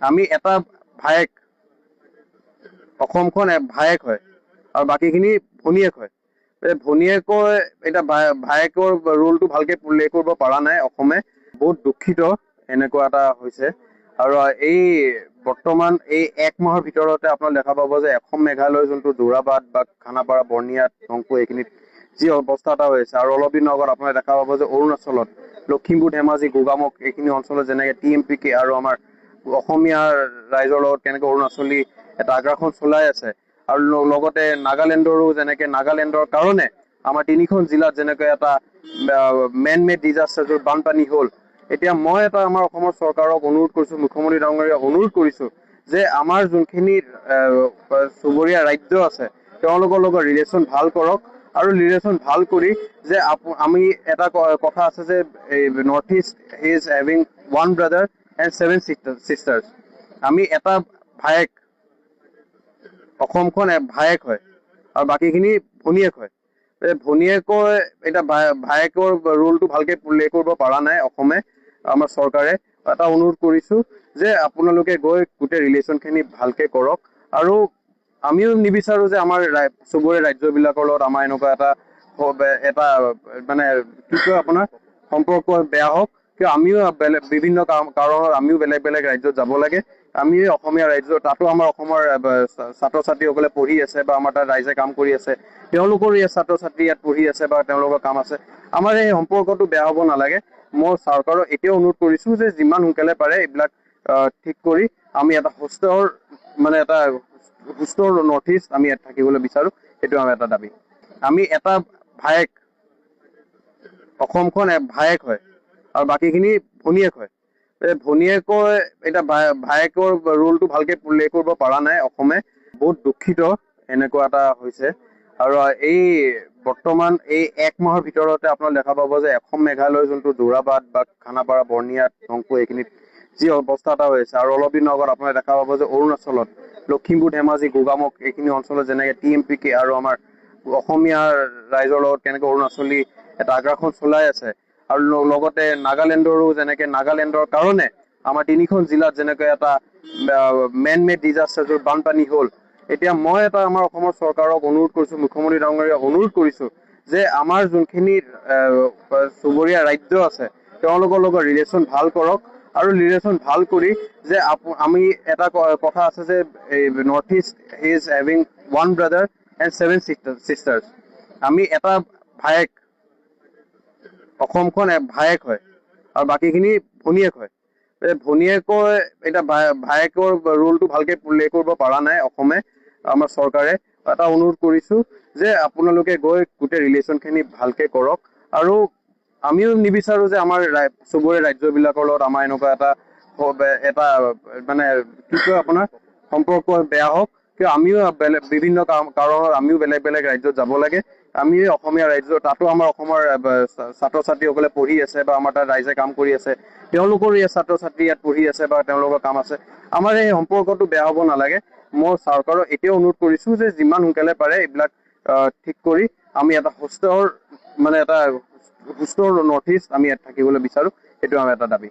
আমি এটা ভায়েক, অসমখন ভায়েক হয় আৰু বাকীখিনি ভনীয়েক হয়। এই ভনীয়েকৰ এতিয়া ভায়েকৰ ৰোলটো ভালকে প্লে কৰিব পৰা নাই অসমে। বহুত দুখিত এনেকুৱা এটা হৈছে। আৰু এই বৰ্তমান এই এক মাহৰ ভিতৰতে আপোনালোকে দেখা পাব যে অসম মেঘালয় যোনটো যোৰাবাট বা খানাপাৰা, বৰ্ণিহাট, টংকু এইখিনিত যি অৱস্থা এটা হৈছে, আৰু অলপ দিনৰ আগত আপোনালোকে দেখা পাব যে অৰুণাচলত লখিমপুৰ, ধেমাজি, গোগামুখ এইখিনি অঞ্চলত যেনেকে টিএমপিকে আৰু আমাৰ অসমীয়া ৰাইজৰ লগত কেনেকে অৰুণাচলী এটা আগ্ৰাসন চলাই আছে, আৰু লগতে নাগালেণ্ডৰো যেনেকে নাগালেণ্ডৰ কাৰণে আমাৰ তিনিখন জিলাত যেনেকে এটা মেন মেড ডিজাষ্টাৰ বানপানী হ'ল। এতিয়া মই এটা আমাৰ অসমৰ চৰকাৰক অনুৰোধ কৰিছো, মুখ্যমন্ত্ৰী ডাঙৰীয়াক অনুৰোধ কৰিছো যে আমাৰ যোনখিনি চুবুৰীয়া ৰাজ্য আছে, তেওঁলোকৰ লগত ৰিলেশ্যন ভাল কৰক আৰু ৰিলেশ্যন ভাল কৰি যে আমি এটা কথা আছে যে এই North East is having one brother and seven sisters। আমি এটা ভায়েক, অসমখন ভায়েক হয় আৰু বাকীখিনি ভনীয়েক হয়। এই ভনীয়েকৰ এতিয়া ভায়েকৰ ৰোলটো ভালকে প্লে কৰিব পৰা নাই অসমে। আমাৰ চৰকাৰে এটা অনুৰোধ কৰিছো যে আপোনালোকে গৈ গোটেই ৰিলেশ্যনখিনি ভালকে কৰক। আৰু আমিও নিবিচাৰো যে আমাৰ চুবুৰীয়া ৰাজ্যবিলাকৰ লগত আমাৰ এনেকুৱা এটা মানে কি কয় আপোনাৰ সম্পৰ্ক বেয়া হওক। কিয় আমিও বেলেগ বিভিন্ন কাৰণত আমিও বেলেগ বেলেগ ৰাজ্যত যাব লাগে। আমি অসমীয়া ৰাজ্য, তাতো আমাৰ অসমৰ ছাত্ৰ ছাত্ৰীসকলে পঢ়ি আছে বা আমাৰ তাত ৰাইজে কাম কৰি আছে, তেওঁলোকৰো ইয়াত ছাত্ৰ ছাত্ৰী ইয়াত পঢ়ি আছে বা তেওঁলোকৰ কাম আছে। আমাৰ এই সম্পৰ্কটো বেয়া হ'ব নালাগে। মই চৰকাৰক এতিয়াও অনুৰোধ কৰিছো যে যিমান সোনকালে পাৰে এইবিলাক ঠিক কৰি আমি এটা সুস্থৰ মানে এটা সুস্থ নৰ্থ ইষ্ট আমি ইয়াত থাকিবলৈ বিচাৰো। সেইটো আমাৰ এটা দাবী। আমি এটা ভায়েক, অসমখন ভায়েক হয় আৰু বাকীখিনি ভনীয়েক হয়। এই ভনীয়েকৰ এতিয়া ভায়েকৰ ৰোলটো ভালকে প্লে কৰিব পৰা নাই অসমে। বহুত দুখিত এনেকুৱা এটা হৈছে। আৰু এই বৰ্তমান এই এক মাহৰ ভিতৰতে আপোনালোকে দেখা পাব যে অসম মেঘালয় যোনটো যোৰাবাট বা খানাপাৰা, বৰ্ণিহাট, টংকু এইখিনিত যি অৱস্থা এটা হৈছে, আৰু অলপ দিনৰ আগত আপোনালোকে দেখা পাব যে অৰুণাচলত লখিমপুৰ, ধেমাজি, গোগামুখ এইখিনি অঞ্চলত যেনেকে টিএমপিকে আৰু আমাৰ অসমীয়া ৰাইজৰ লগত কেনেকে অৰুণাচলী এটা আগ্ৰাসন চলাই আছে, আৰু লগতে নাগালেণ্ডৰো যেনেকে নাগালেণ্ডৰ কাৰণে আমাৰ তিনিখন জিলাত যেনেকে এটা মেন মেড ডিজাষ্টাৰ বানপানী হ'ল। এতিয়া মই এটা আমাৰ অসমৰ চৰকাৰক অনুৰোধ কৰিছো, মুখ্যমন্ত্ৰী ডাঙৰীয়াক অনুৰোধ কৰিছো যে আমাৰ যোনখিনি চুবুৰীয়া ৰাজ্য আছে, তেওঁলোকৰ লগত ৰিলেশ্যন ভাল কৰক আৰু ৰিলেশ্যন ভাল কৰি যে আমি এটা কথা আছে যে এই North East is having one brother and seven sisters। আমি এটা ভায়েক, অসমখন ভায়েক হয় আৰু বাকীখিনি ভনীয়েক হয়। এই ভনীয়েকৰ এতিয়া ভায়েকৰ ৰোলটো ভালকে প্লে কৰিব পৰা নাই অসমে। আমাৰ চৰকাৰে এটা অনুৰোধ কৰিছো যে আপোনালোকে গৈ গোটেই ৰিলেশ্যনখিনি ভালকে কৰক। আৰু আমিও নিবিচাৰো যে আমাৰ চুবুৰীয়া ৰাজ্যবিলাকৰ লগত আমাৰ এনেকুৱা এটা মানে কি কয় আপোনাৰ সম্পৰ্ক বেয়া হওক। কিয় আমিও বেলেগ বিভিন্ন কাৰণত আমিও বেলেগ বেলেগ ৰাজ্যত যাব লাগে। আমি অসমীয়া ৰাজ্য, তাতো আমাৰ অসমৰ ছাত্ৰ ছাত্ৰীসকলে পঢ়ি আছে বা আমাৰ তাত ৰাইজে কাম কৰি আছে, তেওঁলোকৰো ইয়াত ছাত্ৰ ছাত্ৰী ইয়াত পঢ়ি আছে বা তেওঁলোকৰ কাম আছে। আমাৰ এই সম্পৰ্কটো বেয়া হ'ব নালাগে। মই চৰকাৰক এতিয়াও অনুৰোধ কৰিছো যে যিমান সোনকালে পাৰে এইবিলাক ঠিক কৰি আমি এটা সুস্থৰ মানে এটা সুস্থ নৰ্থ ইষ্ট আমি ইয়াত থাকিবলৈ বিচাৰো। সেইটো আমাৰ এটা দাবী।